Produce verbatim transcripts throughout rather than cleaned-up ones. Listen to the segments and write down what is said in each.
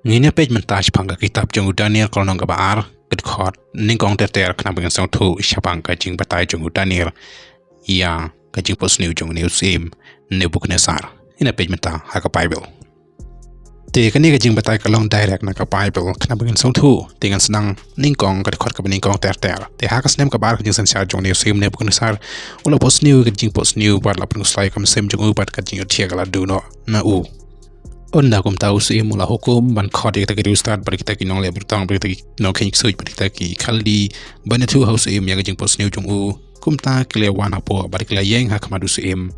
Ngin ïa peit mynta shaphang ka kitab jong u Daniel ka lynnong kaba ar, ka dkhot nyngkong ter ter, khnang ba ngin sngewthuh shaphang ka jingbatai jong u Daniel ïa ka jingphohsniew jong une u syiem Nebuchadnezzar. Ngin ïa peit mynta ha ka Baibl. Te kane ka jingbatai ka long direct na ka Baibl, khnang ba ngin sngewthuh. Te ngan sdang nyngkong, ka dkhot kaba nyngkong ter ter. Te ha ka snem kaba ar ka jingsynshar jong une u syiem Nebuchadnezzar, u la phohsniew ka jingphohsniew bad la pynkhuslai ka mynsiem jong u bad ka jingïohthiah ka la duh noh na u. Ynda kumta u syiem u la hukum ban khot ïa kita ki riewstad bad kita ki nongleh byrtong bad kita ki nongkheiñ ksuid bad kita ki Khaldi ban ïathuh ha u syiem ïa ka jingphohsniew jong u. Kumta ki la wan hapoh bad ki la ïeng ha khmat u syiem.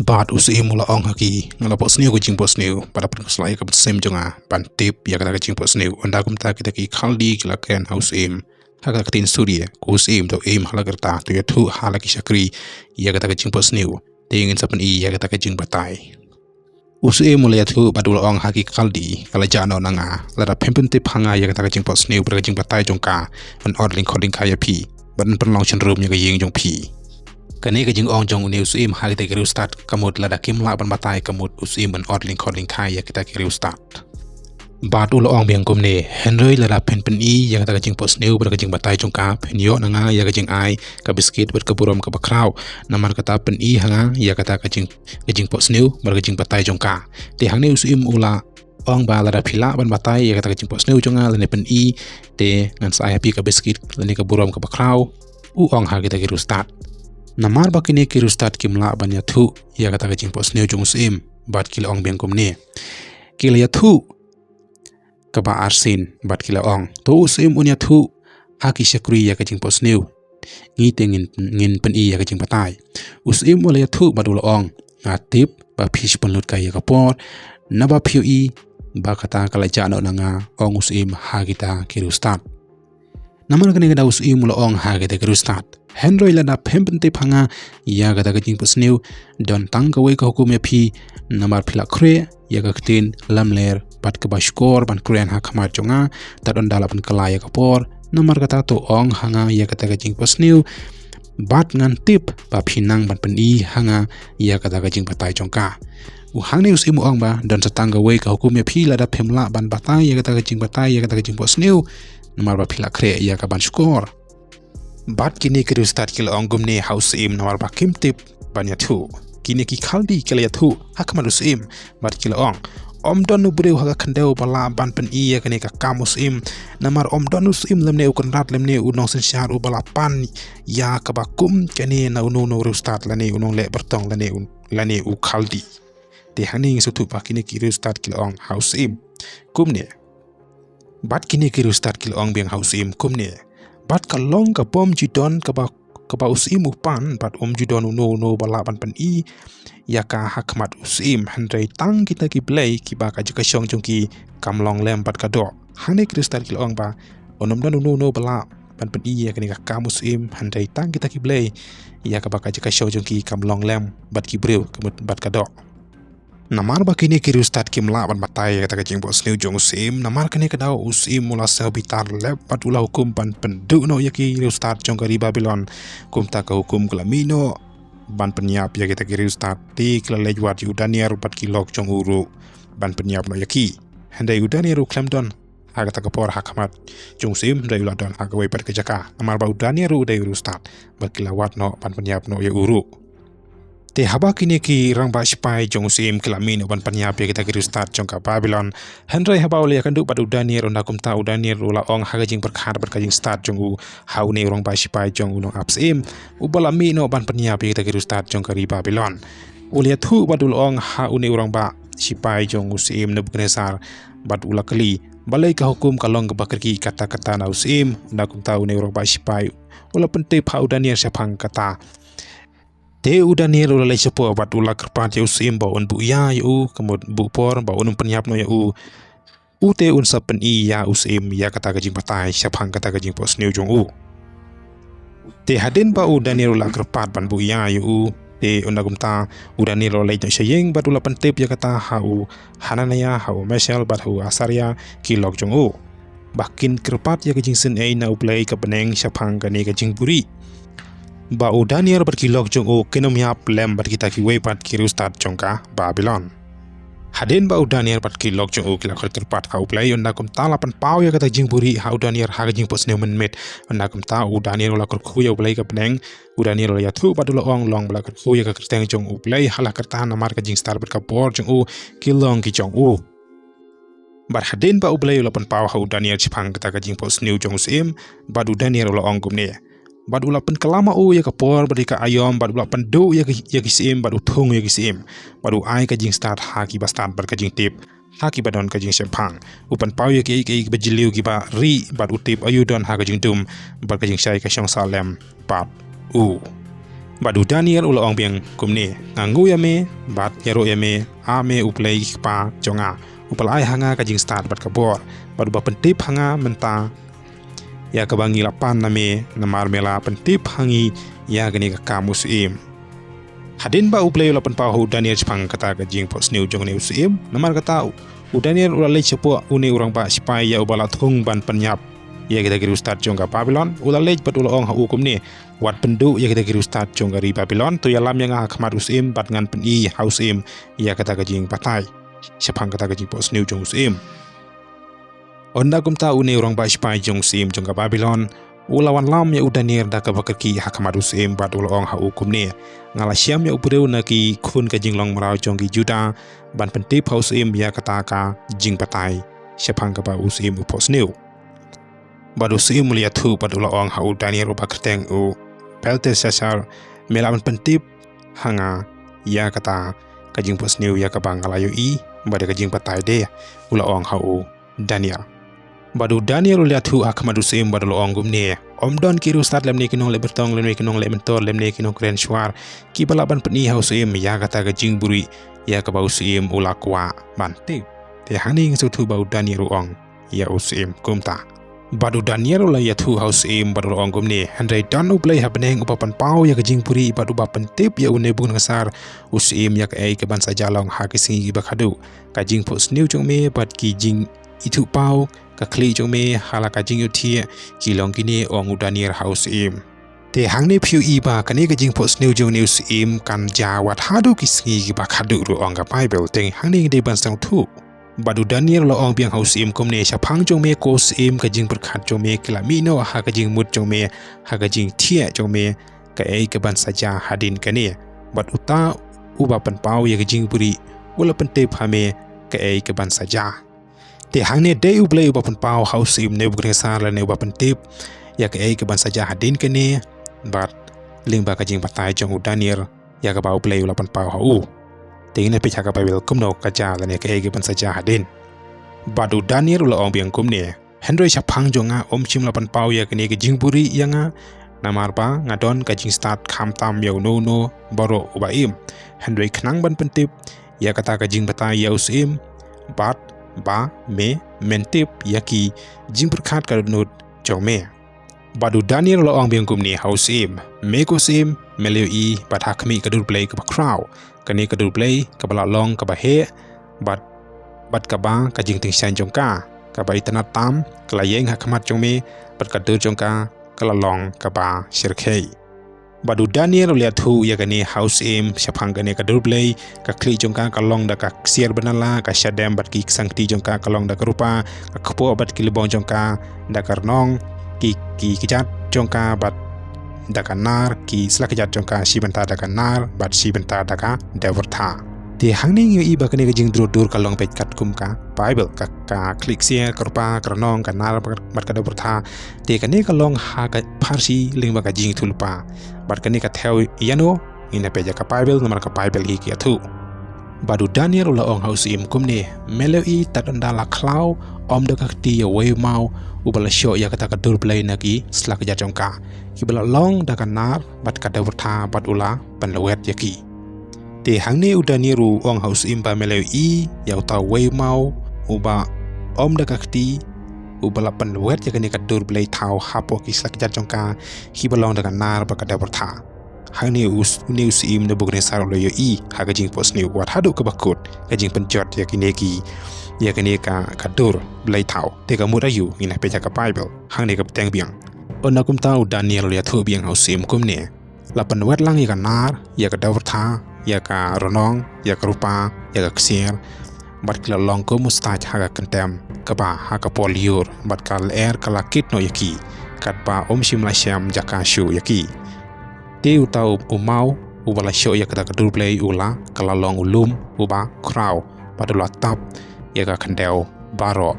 Bad u syiem u la ong ha ki, nga la phohsniew ka jingphohsniew bad la pynkhuslai ka mynsiem jong nga ban tip ïa kata ka jingphohsniew. Ynda kumta kita ki Khaldi ki la kren ha u syiem ha ka ktien Suria, ko u syiem, to im ha la ka rta, to ïathuh ha la ki shakri ïa kata ka jingphohsniew. Te ngin sa pyni ïa kata ka jingbatai. U syiem u la ïathuh bad u la ong ha ki Khaldi, ka la jah noh na nga lada phim pyntip ha nga ïa kata ka jingphohsniew bad ka jingbatai jong ka, yn ot lyngkhot lyngkhai ïa phi bad yn pynlong shynrum ïa ka ïing jong phi. Kane ka jingong jong une u syiem ha kita ki riewstad, ka mut lada kim lah ban batai, ka mut u syiem yn ot lyngkhot lyngkhai ïa kita ki riewstad. Bad u la ong biang kumne, hynrei lada phin pyni ïa kata ka jingphohsniew bad ka jingbatai jong ka, phin ïoh na nga ïa ka jingai, ka biskit bad ka burom kaba khraw. Namar kata pyni ha nga ïa kata ka jing, ka jingphohsniew bad ka jingbatai jong ka. Te hangne u syiem u la ong ba lada phi lah ban batai ïa kata ka jingphohsniew jong nga lane pyni, te ngan sa ai ha phi ka biskit lane ka burom kaba khraw. U ong ha kita ki riewstad. Namar ba kine ki riewstad kim lah ban ïathuh ïa kata ka jingphohsniew jong u syiem bad ki la ong biang kumne. Ki la ïathuh kaba arsien bad ki la ong, to u syiem un ïathuh ha ki shakri ïa ka jingphohsniew. Ngi te ngin, ngin pyni ïa ka jingbatai. U syiem u la ïathuh bad u la ong, nga tip ba phi shu pynlut kai ïa ka por, naba phi ïohi ba kata ka la jah noh na nga, ong u syiem ha kita ki riewstad. Namar kane ka daw u syiem u la ong ha kita ki riewstad, hynrei lada phim pyntip ha nga ïa kata ka jingphohsniew, don tang kawei ka hukum ïa phi, namar phi la khreh ïa ka ktien lamler bad kaba shukor ban kren ha khmat jong nga, tad ynda la pynkylla ïa ka por. Namar kata to ong ha nga ïa kata ka jingphohsniew, bad ngan tip ba phi nang ban pyni ha nga ïa kata ka jingbatai jong ka. U hangne u syiem u ong ba don sa tang kawei ka hukum ïa phi, lada phim lah ban batai ïa kata ka jingbatai, ïa kata ka jingphohsniew, namar ba phi la khreh ïa ka ban shukor. Bad kine ki riewstad ki la ong kumne ha u syiem namar ba kim tip ban ïathuh. Kine ki Khaldi ki la ïathuh ha khmat u syiem bad ki la ong, ym don u briew ha ka khyndew ba lah ban pyni ïa kane ka kam u syiem. Namar ym don u syiem lymne u kynrad lymne u nongsynshar uba la pan ïa kaba kum kane na uno uno u riewstad lane u nongleh byrtong lane u, lane u Khaldi. Te hangne ngi sngewthuh ba kine ki riewstad ki la ong ha u syiem kumne. Bad kine ki riewstad ki la ong biang ha u syiem kumne. Bad ka long ka bym ju don kaba, kaba u syiem u pan, bad ym ju don uno uno ba lah ban pyni ïa ka ha khmat u syiem, hynrei tang kita ki blei kiba ka jaka shong jong ki kam long lem bad ka doh. Hangne ki riewstad ki la ong ba un ym don uno uno ba lah ban pyni ïa kane ka kam u syiem, hynrei tang kita ki blei ïa kaba ka jaka shong jong ki kam long lem bad ki briew, ka mut bad ka doh. Namar ba kine ki riewstad kim lah ban batai ïa kata ka jingphohsniew jong u syiem, namar kane ka daw u syiem u la sngewbitar lep bad u la hukum ban pynduh noh ïa ki riewstad jong ka ri Babilon. Kumta ka hukum ka la mih noh ban pynïap ïa kita ki riewstad, te ki la leit wad ïa u Daniel bad ki lok jong u ruh ban pynïap noh ïa ki. Hynrei u Daniel u khlem don ha kata ka por ha khmat jong u syiem, hynrei u la don ha kawei pat ka jaka. Namar ba u Daniel ruh u dei u riewstad, bad ki la wad noh ban pynïap noh ïa u ruh. Te haba kine ki rangbah sipai jong u syiem ki la mih noh ban pynïap ïa kita ki riewstad jong ka Babilon, hynrei haba u la ïakynduh bad u Daniel, ynda kumta u Daniel u la ong ha ka jingpyrkhat bad ka jingstad jong u ha une u rangbah sipai jong u nongap syiem uba la mih noh ban pynïap ïa kita ki riewstad jong ka ri Babilon. U la ïathuh bad u la ong ha une u rangbah sipai jong u syiem Nebuchadnezzar, bad u la kylli, balei ka hukum ka long kaba kyrkieh katta katta na u syiem? Ynda kumta une u rangbah sipai u la pyntip ha u Daniel shaphang kata. Te u Daniel u la leit shapoh bad u la kyrpad ïa u syiem ba un buh ïa ïa u, ka mut buh por ba un ym pynïap noh ïa u. U te un sa pyni ïa u syiem ïa kata ka jingbatai shaphang kata ka jingphohsniew jong u. Te hadien ba u Daniel u la kyrpad ban buh ïa ïa u, te ynda kumta u Daniel u la leit noh sha ïing bad u la pyntip ïa kata ha u Hananiah, ha u Mishael bad ha u Azaria, ki lok jong u, ba kin kyrpad ïa ka jingsngewsih na U Blei ka bneng shaphang kane ka jingbuhrieh, ba u Daniel bad ki lok jong u kin ym ïap lem bad kita kiwei pat ki riewstad jong ka Babilon. Hadien ba u Daniel bad ki lok jong u ki la kyrpad ha U Blei, ynda kumta la pynpaw ïa kata ka jingbuhrieh ha u Daniel ha ka jingphohsniew mynmiet. Ynda kumta u Daniel u la kyrkhu ïa U Blei ka bneng, u Daniel u la ïathuh bad u la ong, long ba la kyrkhu ïa ka kyrteng jong U Blei ha la ka rta, namar ka jingstad bad ka bor jong u ki long ki jong u. Bad hadien ba U Blei u la pynpaw ha u Daniel shaphang kata ka jingphohsniew jong u syiem, bad u Daniel u la ong kumne. Bad u la pynkylla ma u ïa ka por bad ïa ka aïom, bad u la pynduh ïa ki, ïa ki syiem, bad u thung ïa ki syiem, bad u ai ka jingstad ha ki bastad bad ka jingtip ha ki ba don ka jingshemphang. U pynpaw ïa kiei kiei ki ba jylliew ki ba rieh, bad u tip aïu don ha ka jingdum bad ka jingshai ka shong sah lem bad u. Bad u Daniel u la ong biang kumne, nga nguh ïa me bad ïaroh ïa me, A me U Blei kpa jong nga, uba la ai ha nga ka jingstad bad ka bor, bad uba pyntip ha nga mynta ïa kaba ngi la pan na me, namar me la pyntip ha ngi ïa kane ka kam u syiem. Hadien ba U Blei u la pynpaw ha u Daniel shaphang kata ka jingphohsniew jong une u syiem, namar kata u Daniel u la leit shapoh une u rangbah sipai ïa uba la thung ban pynïap ïa kita ki riewstad jong ka Babilon, u la leit bad u la ong ha u kumne, wat pynduh ïa kita ki riewstad jong ka ri Babilon, to ïalam ïa nga ha khmat u syiem bad ngan pyni ha u syiem ïa kata ka jingbatai shaphang kata ka jingphohsniew jong u syiem. Ynda kumta une u rangbah sipai jong u syiem jong ka Babilon u la wanlam ïa u Daniel da kaba kyrkieh ha khmat u syiem bad u la ong ha u kumne, nga la shem ïa u briew na ki khun ka jinglong mraw jong ki Juda ban pyntip ha u syiem ïa kata ka jingbatai shaphang kaba u syiem u phohsniew. Bad u syiem u la ïathuh bad u la ong ha u Daniel uba kyrteng u Belteshazzar, me lah ban pyntip ha nga ïa kata ka jingphohsniew ïa kaba nga la ïohi bad ïa ka jingbatai de, u la ong ha u Daniel. Bad u Daniel u la ïathuh ha khmat u syiem bad u la ong kumne, ym don ki riewstad lymne ki nongleh byrtong lymne ki nongleh myntor lymne ki nongkren shuwa kiba lah ban pyni ha u syiem ïa kata ka jingbuhrieh ïa kaba u syiem u la kwah ban tip. Te hangne ngi sngewthuh ba u Daniel u ong ïa u syiem kumta. Bad u Daniel u la ïathuh ha u syiem bad u la ong kumne, hynrei don U Blei ha bneng uba pynpaw ïa ka jingbuhrieh bad uba pyntip ïa u Nebukadnesar u syiem ïa kaei kaban sa jia long ha ki sngi kiba khadduh. Ka jingphohsniew jong me bad ki jingithuhpaw, ka khlieh jong me ha la ka jingïohthiah, ki long kine, ong u Daniel ha u syiem. Te hangne phi ïohi ba kane ka jingphohsniew jong une u syiem kan jia wat haduh ki sngi kiba khadduh ruh, ong ka Baibl. Te hangne ngi dei ban sngewthuh. Bad u Daniel u la ong biang ha u syiem kumne, shaphang jong me ko syiem, ka jingpyrkhat jong me ki la mih noh ha ka jingmut jong me, ha ka jingthiah jong me kaei kaban sa jia hadien kane. Bad uta uba pynpaw ïa ka jingbuhrieh u la pyntip ha me kaei kaban sa jia. Te hangne dei U Blei uba pynpaw ha u syiem Nebukadnesar lane uba pyntip ïa kaei kaban sa jia hadien kane, bad lyngba ka jingbatai jong u Daniel ïa kaba U Blei u la pynpaw ha u. Te ngin ïa peit ha ka Baibl kumno ka jia lane kaei kaban sa jia hadien. Bad u Daniel u la ong biang kumne, hynrei shaphang jong nga, ym shym la pynpaw ïa kane ka jingbuhrieh ïa nga, namar ba nga don ka jingstad khamtam ïa uno uno baroh uba im. Hynrei khnang ban pyntip ïa kata ka jingbatai ïa u syiem, bad ba me men tip ïa ki jingpyrkhat ka dohnud jong me. Bad u Daniel u la ong biang kumne ha u syiem, me ko syiem, me la ïohi bad ha khmih ka dur blei kaba khraw, kane ka dur blei kaba la long kaba heh, bad, bad kaba ka jingtyngshaiñ jong ka kaba itynnad tam ka la ïeng ha khmat jong me, bad ka dur jong ka ka la long kaba shyrkhei. Bad u Daniel u la ïathuh ïa kane ha u syiem shaphang kane ka dur blei. Ka khlieh jong ka ka long da ka ksiar banylla, ka shadem bad ki ksangkti jong ka ka long da ka rupa, ka kpoh bad ki lbong jong ka da ka rnong, ki, ki kjat jong ka bad da ka nar, ki sla kjat jong ka shi bynta da ka nar bad shi bynta da ka dewbyrtha. Te hangne ngi ïohi ba kane ka jingdur dur ka long beit katkum ka Baibl, ka, ka khlieh ksiar, ka rupa, ka rnong, ka nar bad ka dewbyrtha. Te kane ka long ha ka pharshi lyngba ka jingïathuhlypa. Bad kane ka thew ïano? Ngin ïa peit ïa ka Baibl, namar ka Baibl hi ka ïathuh. Bad u Daniel u la ong ha u syiem kumne, me la ïohi tad ynda la khlaw, ym da ka kti, ïa uwei u maw uba la shoh ïa kata ka dur blei na ki sla kjat jong ka, kiba la long da ka nar bad ka dewbyrtha, bad u la pynlwet ïa ki. Te hangne u Daniel u ong ha u syiem ba me la ïohi ïa uta uwei u maw uba ym da ka kti, uba la pynlwet ïa kane ka dur blei thaw hapoh ki sla kjat jong ka, kiba long da ka nar bad ka dewbyrtha. Hangne u s-, une u syiem Nebukadnesar u la ïohi ha ka jingphohsniew wat haduh kaba kut ka jingpynjot ïa kine ki, ïa kane ka, ka dur blei thaw. Te ka mut aïu? Ngin ïa peit ïa ka Baibl. Hangne ka bteng biang. Ynda kumta u Daniel u la ïathuh biang ha u syiem kumne, la pynwet lang ïa ka nar, ïa ka dewbyrtha, ïa ka rnong, ïa ka rupa, ïa ka ksiar, bad ki la long kum u stad ha ka kyntem kaba ha ka por lyiur, bad ka lyer ka la kit noh ïa ki, katba ym shym la shem jaka shuh ïa ki. Te uta u, u maw uba la shoh ïa kata ka dur Blei u la, ka la long u lum uba khraw, bad u la tap ïa ka khyndew baroh.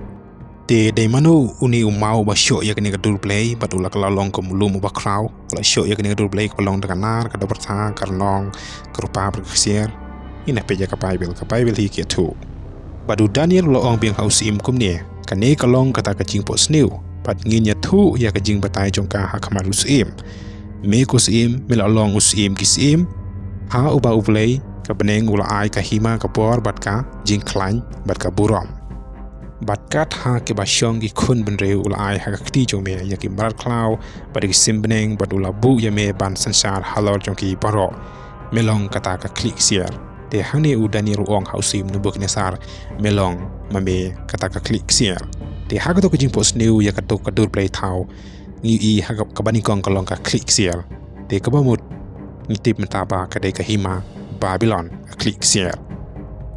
Te dei mano une u maw uba shoh ïa kane ka dur Blei, bad u la, ka la long kum u lum uba khraw, u la shoh ïa kane ka dur Blei kaba long da ka nar, ka dewbyrtha, ka rnong, ka rupa bad ka ksiar? Ngin ïa peit ïa ka Baibl, ka Baibl hi ka ïathuh. Bad u Daniel u la ong biang ha u syiem kumne: Kane ka long kata ka jingphohsniew, bad ngin ïathuh ïa ka jingbatai jong ka ha khmat u syiem. Me ko syiem, me la long u syiem ki syiem. Ha uba U Blei ka bneng u la ai ka hima, ka bor, bad ka jingkhlaiñ, bad ka burom. Bad kat ha kiba shong ki khun bynriew u la ai ha ka kti jong me ïa ki mrad khlaw bad ïa ki sim bneng, bad u la buh ïa me ban synshar halor jong ki baroh. Me long kata ka khlieh ksiar. Te hangne u Daniel u ong ha u syiem Nebukhadnessar: Me long ma me kata ka khlieh ksiar. Te ha kato ka jingphohsniew ïa kato ka dur Blei thaw, ngi ïohi ha ka, kaba nyngkong ka long ka khlieh ksiar. Te kaba mut ngi tip mynta ba ka dei ka hima Babilon ka khlieh ksiar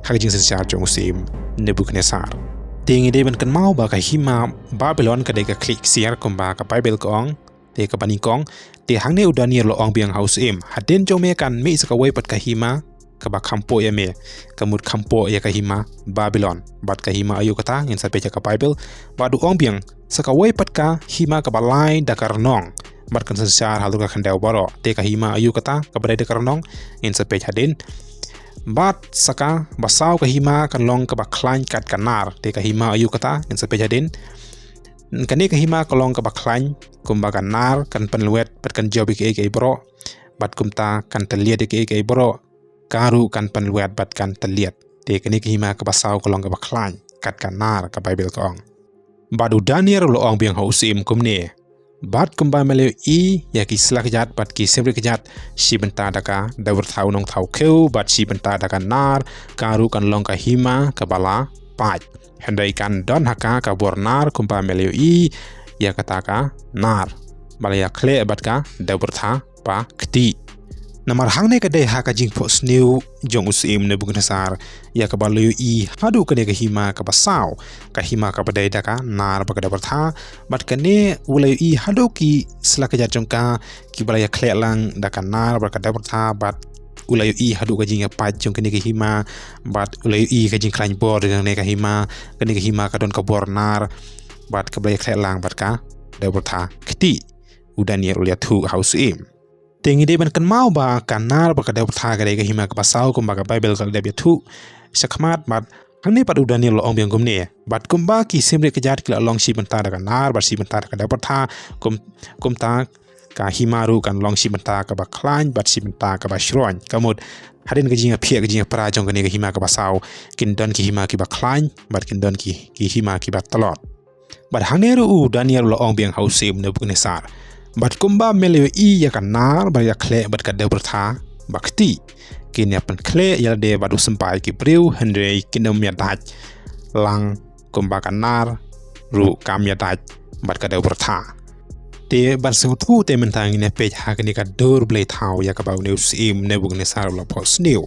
ha ka jingsynshar jong u syiem Nebukhadnessar. Te ngi dei ban kynmaw ba ka hima Babilon ka dei ka khlieh ksiar kumba ka Baibl ka ong. Te kaba nyngkong, te hangne u Daniel u la ong biang ha u syiem: Hadien jong me kan mih sa kawei pat ka hima kaba kham poh ïa me. Ka mut kham poh ïa ka hima Babilon. Bad ka hima aïu kata? Ngin sa peit ïa ka Baibl. Bad u ong biang: Sa kawei pat ka hima kaba lai da ka rnong, bad kan synshar halor ka khyndew baroh. Te ka hima aïu kata kaba dei da ka rnong? Ngin sa peit hadien. Bad sa kaba saw ka hima kan long kaba khlaiñ kat ka nar. Te ka hima aïu kata? Ngin sa peit hadien. Kane ka hima ka long kaba khlaiñ kumba ka nar, kan pynlwet bad kan jop ïa kiei kiei baroh, bad kumta kan tylliat ïa kiei kiei baroh. Ka ruh kan pynlwet bad kan tylliat. Te kane ka hima kaba saw ka long kaba khlaiñ kat ka nar, ka Baibl ka ong. Bad u Daniel u la ong biang ha u syiem kumne: Bad kumba me la ïohi ïa ki sla kjat bad ki symrit kjat shi bynta da ka dewbyrtha u nongthaw khiew bad shi bynta da ka nar, ka ruh kan long ka hima kaba la pait. Hynrei kan don ha ka ka bor nar kumba me la ïohi ïa kata ka nar ba la ïakhleh bad ka dewbyrtha ba kti. Namar hangne ka dei ha ka jingphohsniew jong u syiem Nebukhadnessar ïa kaba la ïohi haduh kane ka hima kaba saw, ka hima kaba dei da ka nar bad ka dewbyrtha. Bad kane u la ïohi haduh ki sla kjat jong ka kiba la ïakhleh lang da ka nar bad ka dewbyrtha, bad u la ïohi haduh ka jingïapait jong kane ka hima, bad u la ïohi ka jingkhlaiñ bor jong kane ka hima. Kane ka hima ka don ka bor nar, bad kaba la ïakhleh lang bad ka dewbyrtha kti. U Daniel u la ïathuh ha u syiem. Te ngi dei ban kynmaw ba ka nar bad ka dewbyrtha ka dei ka hima kaba saw kumba ka Baibl ka la dep ïathuh shakhmat, bad hangne pat u Daniel u la ong biang kumne: Bad kumba ki symrit kjat ki la long shi bynta da ka nar bad shi bynta da ka dewbyrtha, kum, kumta ka hima ruh kan long shi bynta kaba khlaiñ bad shi bynta kaba shroiñ. Ka mut, hadien ka jingïaphiah ka jingïapra jong kane ka hima kaba saw, kin don ki hima kiba khlaiñ bad kin don ki, ki hima kiba tlot. Bad hangne ruh u Daniel u la ong biang ha u syiem Nebukhadnessar: Bad kumba me la ïohi ïa ka nar ba la ïakhleh bad ka dewbyrtha ba kti, kin ïa pynkhleh ïa lade bad u symbai ki briew, hynrei kin ym ïadait lang kumba ka nar ruh kam ïadait bad ka dewbyrtha. Te ban sngewthuh te mynta ngin ïa peit ha kane ka dur blei thaw ïa kaba une u syiem Nebukhadnessar u la phohsniew.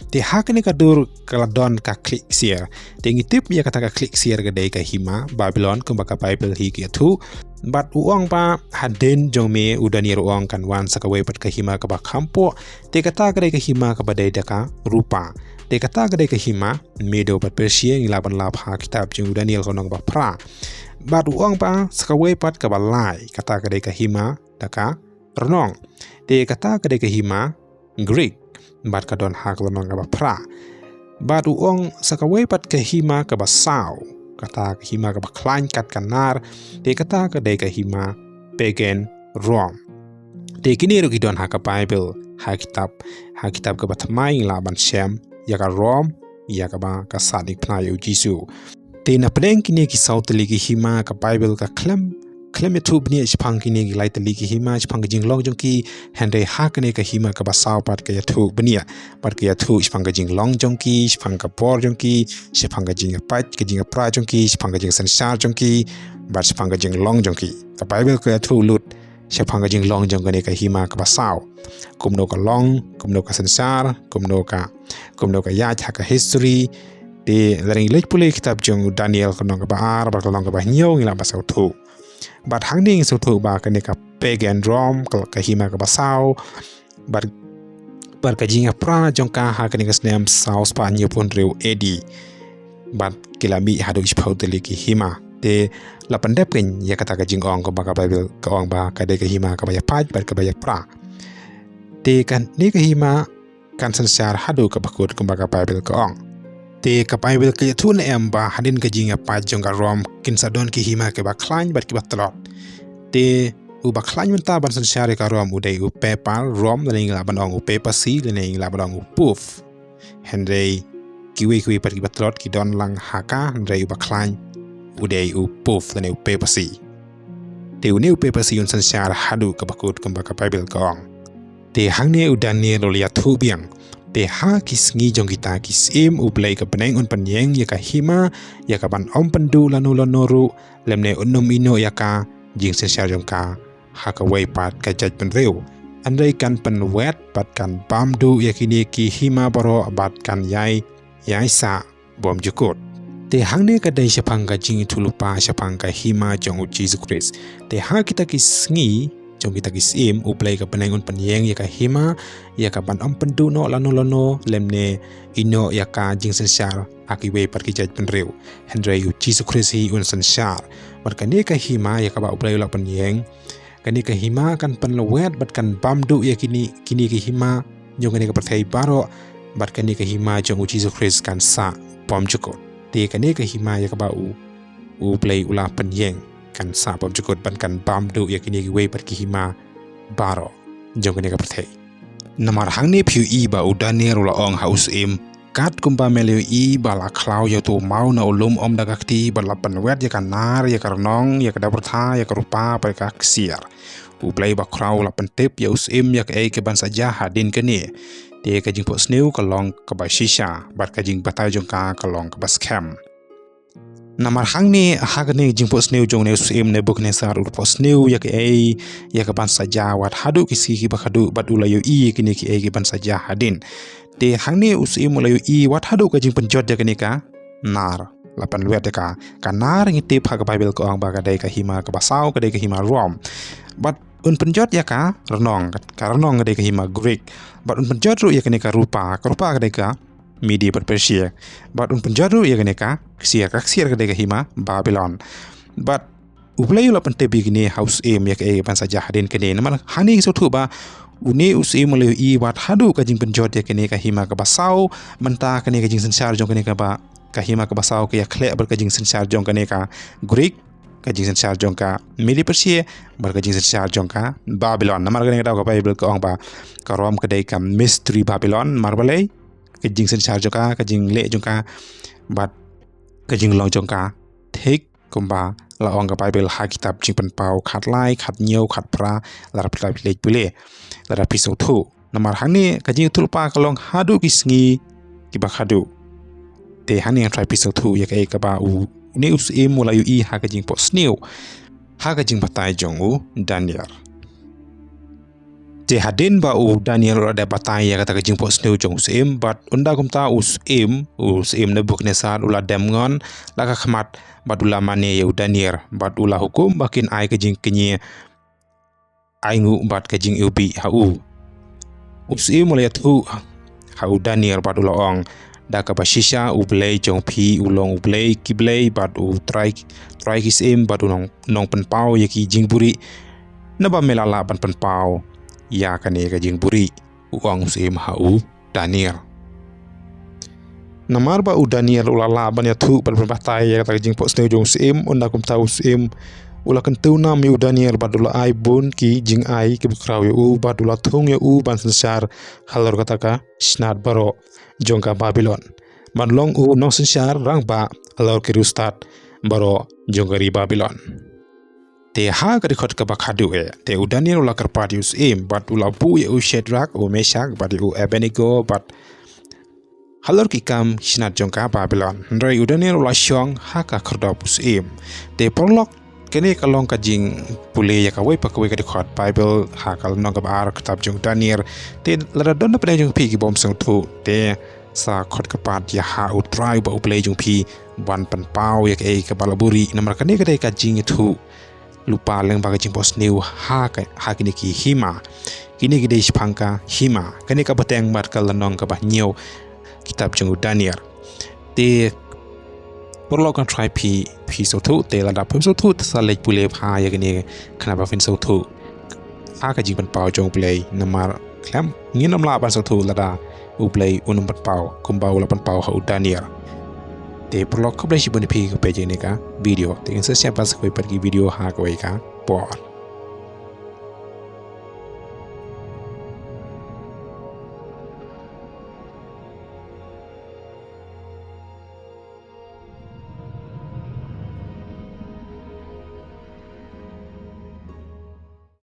Te ha kane ka dur ka la don ka khlieh ksiar. Te ngi tip ïa kata ka khlieh ksiar ka dei ka hima Babilon kumba ka Baibl hi ka ïathuh. Bad u ong ba hadien jong me, u Daniel u ong, kan wan sa kawei pat ka hima kaba kham poh. Te kata ka dei ka hima kaba dei da ka rupa. Te kata ka dei ka hima Medo bad Persia, ngi lah ban lap ha kitab jong u Daniel ka lynnong ba phra. Bad u ong ba sa kawei pat kaba lai, kata ka dei ka hima da ka rnong. Te kata ka dei ka hima Greek, bad ka don ha ka lynnong kaba phra. Bad u ong sa kawei pat ka hima kaba saw, kata ka hima kaba khlaiñ kat ka nar, te kata ka dei ka hima pagan Rome. Te kine ruh ki don ha ka Baibl, ha kitab, ha kitab kaba thymmai ngi lah ban shem ïa ka Rome, ïa kaba ka Satan u pynïaid ïa u Jisu. Te na pdeng kine ki saw tylli ki hima ka Baibl ka khlem, khlem ïathuh bniah shaphang kine ki lai tylli ki hima, shaphang ka jinglong jong ki, hynrei ha kane ka hima kaba saw pat ka ïathuh bniah, bad ka ïathuh shaphang ka jinglong jong ki, shaphang ka bor jong ki, shaphang ka jingïapait, ka jingïapra jong ki, shaphang ka jingsynshar jong ki, bad shaphang ka jinglong jong ki. Ka Baibl ka ïathuh lut shaphang ka jinglong jong kane ka hima kaba saw. Kumno ka long, kumno ka synshar, kumno ka, kumno ka ïaid ha ka history, Te lada ngi leit pule kitab jong u Daniel ka lynnong kaba ar bad ka lynnong kaba hynñiew ngi lah ban sngewthuh. Bad hangne ngi sngewthuh ba kane ka pagan Rome, ka, ka hima kaba saw, bad, bad ka jingïapra jong ka ha kane ka snem saw spah hynñiewphew hynriew A D. Bad ki la mih haduh shiphew tylli ki hima. Te la pyndep kein ïa kata ka jingong kumba ka Baibl ka ong ba ka dei ka hima kaba ïapait bad kaba ïapra. Te kane ka hima kan synshar haduh kaba kut kumba ka Baibl ka ong. Te ka Baibl ka ïathuh ne em ba hadien ka jingïapait jong ka Rome kin sa don ki hima kiba khlaiñ bad kiba tlot. Te uba khlaiñ mynta ban synshar ïa ka Rome u dei u Papal Rome, lane ngi lah ban ong u Papacy, lane ngi lah ban ong u Pope. Hynrei kiwei kiwei pat kiba tlot ki don lang ha ka, hynrei uba khlaiñ u dei u Pope lane u Papacy. Te une u Papacy un synshar haduh kaba kut kumba ka Baibl ka ong. Te hangne u Daniel u la ïathuh biang. Te ha ki sngi jong kita ki syiem U Blei ka bneng un pynïeng ïa ka hima, ïa kaban ym pynduh lano lano ruh, lymne un ym ïehnoh ïa ka jingsynshar jong ka ha kawei pat ka jaitbynriew. Hynrei kan pynwet bad kan bam duh ïa kine ki hima baroh bad kan ïai, ïai sah bymjukut. Te hangne ka dei shaphang ka jingïathuhlypa shaphang ka hima jong u Jisu Khrist. Te ha kita ki sngi jong kita ki syiem U Blei ka bneng un pynïeng ïa ka hima, ïa kaban ym pynduh noh lano lano, lymne ïehnoh ïa ka jingsynshar ha kiwei pat ki jaitbynriew. Hynrei u Jisu Khrist hi un synshar. Bad kane ka hima ïa kaba U Blei u la pynïeng, kane ka hima kan pynlwet bad kan bam duh ïa kine, kine ki hima jong kane ka pyrthei baroh, bad kane ka hima jong u Jisu Khrist kan sah bymjukut. Te kane ka hima ïa kaba u, U Blei u la pynïeng kan sah bymjukut bad kan bam duh ïa kine kiwei pat ki hima baroh jong kane ka pyrthei. Namar hangne phi ïohi ba u Daniel u la ong ha u syiem, kat kumba me la ïohi ba la khlaw ïa uto u maw na u lum ym da ka kti bad la pynwet ïa ka nar, ïa ka rnong, ïa ka dewbyrtha, ïa ka rupa bad ïa ka ksiar. U Blei bakhraw u la pyntip ïa u syiem ïa kaei kaban sa jia hadien kane. Te ka jingphohsniew ka long kaba shisha bad ka jingbatai jong ka ka long kaba skhem. Namar hangne ha kane ka jingphohsniew jong une u syiem Nebukadnesar u phohsniew ïa kaei, ïa kaban sa jia wat haduh ki sngi kiba khadduh bad u la ïohi ïa kine kiei kiban sa jia hadien. Te hangne u syiem u la ïohi wat haduh ka jingpynjot ïa kane ka nar. La pynwet ïa ka, ka nar ngi tip ha ka Baibl ka ong ba ka dei ka hima kaba saw, ka dei ka hima Rome. Bad un pynjot ïa ka rnong, ka rnong ka dei ka hima Greek. Bad un pynjot ruh ïa kane ka rupa, ka rupa ka dei ka Media bad Persia. Bad un pynjot ruh ïa kane ka ksiar, ka ksiar ka dei ka hima Babylon. Bad U Blei u la pyntip ïa kine ha u syiem ïa kaei kaban sa jia hadien kane. Namar hangne ngi sngewthuh ba une u syiem u la ïohi wat haduh ka jingpynjot ïa kane ka hima kaba saw, mynta kane ka jingsynshar jong kane kaba, ka hima kaba saw ka ïakhleh bad ka jingsynshar jong kane ka Greek, ka jingsynshar jong ka Media Persia, bad ka jingsynshar jong ka Babylon. Namar kane ka daw ka Baibl ka ong ba ka Rome ka dei ka Mystery Babylon, namar balei, ka jingsynshar jong ka, ka jingleh jong ka, bad ka jinglong jong ka thik kumba la ong ka Baibl ha kitab Jingpynpaw khatlai, khathynñiew, khatphra, lada phi leit pule, lada phi sngewthuh. Namar hangne ka jingïathuhlypa ka long haduh ki sngi kiba khadduh. Te hangne ngan trai phi sngewthuh ïa kaei kaba u, une u syiem u la ïohi ha ka jingphohsniew, ha ka jingbatai jong u Daniel. Te hadien ba u Daniel u la dep batai ïa kata ka jingphohsniew jong u syiem, bad ynda kumta u syiem, u syiem Nebukadnesar u la dem ngon la ka khmat, bad u la mane ïa u Daniel, bad u la hukum ba kin ai ka jingkñia, ainguh bad ka jingiwbih ha u. U syiem u la ïathuh ha u Daniel bad u la ong, da kaba shisha U Blei jong phi u long U Blei ki blei bad U Trai, Trai ki syiem bad u nong, nongpynpaw ïa ki jingbuhrieh, naba me la lah ban pynpaw ïa kane ka jingbuhrieh, u ong u syiem ha u Daniel. Namar ba u Daniel u la lah ban ïathuh ban pynbatai ïa kata ka jingphohsniew jong u syiem, ynda kumta u syiem u la kyntu nam ïa u Daniel bad u la ai bun ki jingai kiba khraw ïa u bad u la thung ïa u ban synshar halor kata ka snat baroh jong ka Babylon, ban long u nongsynshar rangbah halor ki riewstad baroh jong ka ri Babylon. Te ha ka dkhot kaba khadduh eh, te u Daniel u la kyrpad ïa u syiem, bad u la buh ïa u Shadrak, u Meshak, bad ïa u Abednego, bad halor ki kam snat jong ka Babylon. Hynrei u Daniel u la shong ha ka khyrdop u syiem. Te paralok, kane ka long ka jingpule ïa kawei pa kawei ka dkhot Baibl ha ka lynnong kaba ar kitab jong u Daniel. Te lada don na pdeng jong phi ki bym sngewthuh, te sa khot kyrpad ïa ha U Trai uba U Blei jong phi ban pynpaw ïa kaei kaba la buhrieh, namar kane ka dei ka jingïathuh lypa lyngba ka jingphohsniew ha ka, ha kine ki hima. Kine ki dei shaphang ka hima. Kane ka bteng bad ka lynnong kaba hynñiew kitab jong u Daniel. Te paralok, nga tharai phi, phi sngewthuh, te lada phim sngewthuh te sa leit pule bha ïa kane khnang ba phin sngewthuh ha ka jingpynpaw jong U Blei, namar khlem, ngin ym lah ban sngewthuh lada U Blei un ym pynpaw kumba u la pynpaw ha u Daniel. Te paralok, khublei shibun ïa phi kiba peit ïa kane ka video. Te ngin sa ïashem pat sa kawei pat ki video ha kawei ka por.